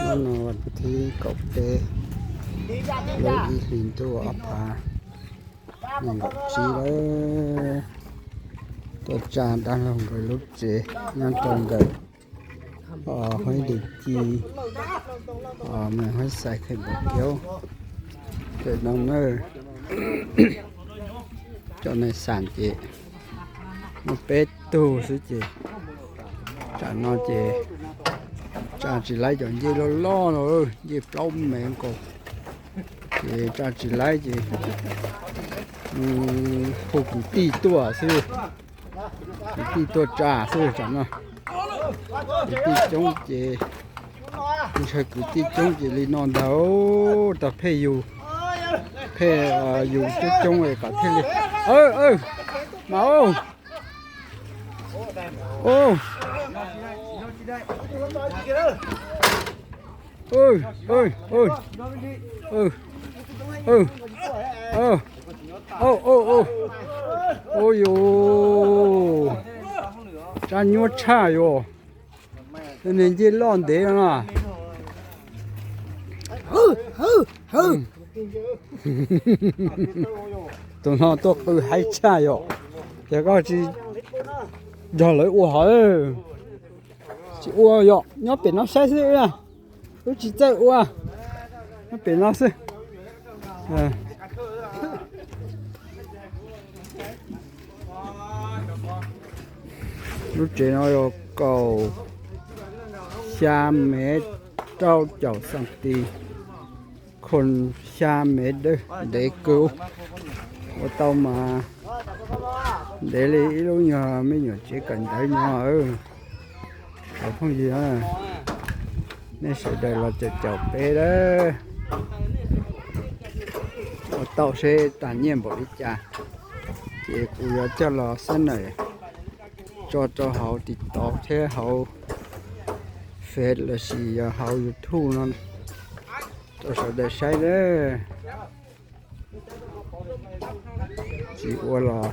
Hnub no vas thib kaum peb lub ib hlis ntuj ob phav nees nkaum tsib lawm. Tuaj tsa dab laug nkawd lub tsev nyob rau ntawm Huaib Lis Ci, Huaib Xais Kheem Npaum Kiaub. Ntawm no na, cov nais xas ces muaj peb tug xwb ces tsam no ces tsa tsis laib cov ncej loj loj no, ncej plaub mev nkaus, ces tsa tsis laib ces hu kwv tij tuaj xwb. Kwv tij tuaj tsa xwb tsam no. Kwv tij coob ces, ntshe kwv tij coob ces li no ntag. Tag pheej yus, pheej yus coob coob kom thiaj li, mas ua yus tsa nyuaj tshaj yus. Niag ncej loj ntev no. Tus no tuaj qw haib tshaj yom. Ces koj tsis nrog lawv ua hov, tsis ua yom, nyob pem no saib xwb. Wb tsis txawj ua, nyob pem no xwb. Lub tsev no yog kaum xya mev rau caum xas tis, khon xya mev dawb, ntev kawg. Ua tau mas ntev li ib lub nyuag me nyuam tsev kawm ntawv nyob. Cov phooj ywg, nej sawv daws los caum caum peb lawm. Ua tau seb tas nyiaj npaum li cas, ces kuv yuav coj los xab nawm tso rau hauv TikTok thiab hauv Face lossis yog hauv YouTube no rau sawv daws saib lawm. Tsis ua los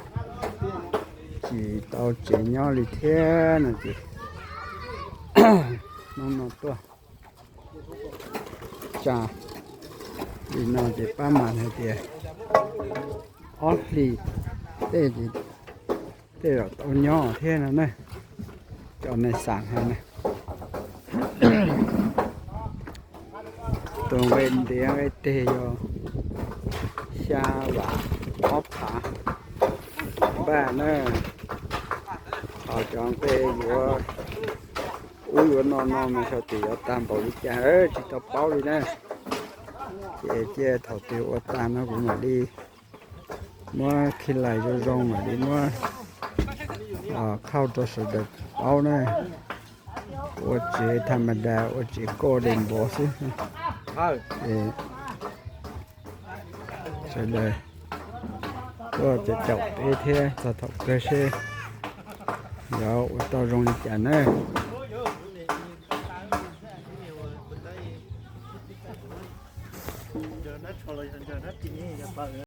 tsis tau tsev nyob li thiab no ces hnub no tuaj tsa li no ces pab mas hais tias ob hlis tej ces tej zaum tau nyob thiab no na. Cov nais xas hais na, tus nqe ntiav nqe teg yog xya vam ob phav npaj na. Ho cov nqe yuav ub yuav no no mas xyov tias yuav tag npaum li cas tsis tau paub li na. Ces cia thaum twg ua tag no kuv mam li muab khi lais zoo zoo mam li muab khauj rau sawv daws paub na. Ua tsev tha ma da, ua tsev koj dej npov xwb. Sawv daws tuaj caum caum peb thiab txog thaum kawg seb yuav ua tau zoo li cas na.